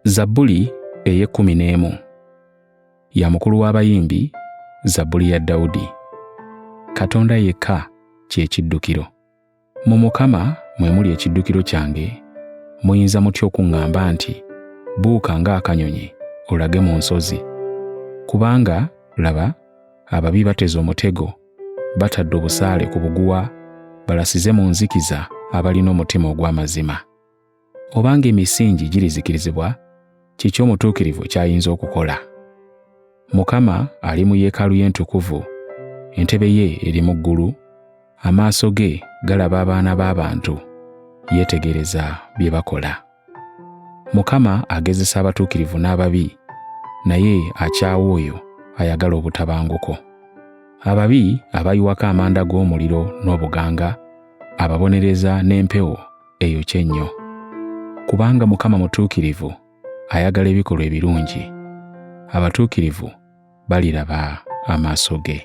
Zabbuli ey'ekkumi n'emu, ya mukulu w'abayimbi, Zabbuli ya Dawudi. Katonda yekka kye kiddukiro. Mu Mukama mwe muli ekiddukiro kyange, muyinza mutya okuŋŋamba nti, "Buuka ng'akanyonyi olage mu nsozi"? Kubanga laba, ababi bateze omutego, batadde obusaale ku buguwa, balasize mu nzikiza abalina omutima ogw'amazima. Obanga emisingi girizikirizibwa, kiki omutuukirivu ky'ayinza okukola? Mukama ali mu yeekaalu ye entukuvu, entebe ye eri mu ggulu, amaaso ge galaba abaana b'abantu, yeetegereza bye bakola. Mukama agezesa abatuukirivu n'ababi, naye akyawa oyo ayagala obutabanguko. Ababi abayiwako amanda g'omuliro n'obuganga, ababonereza n'empewo eyokya ennyo. Kubanga Mukama mutuukirivu, ayagala ebikolwa ebirungi. Abatuukirivu baliraba amaaso ge.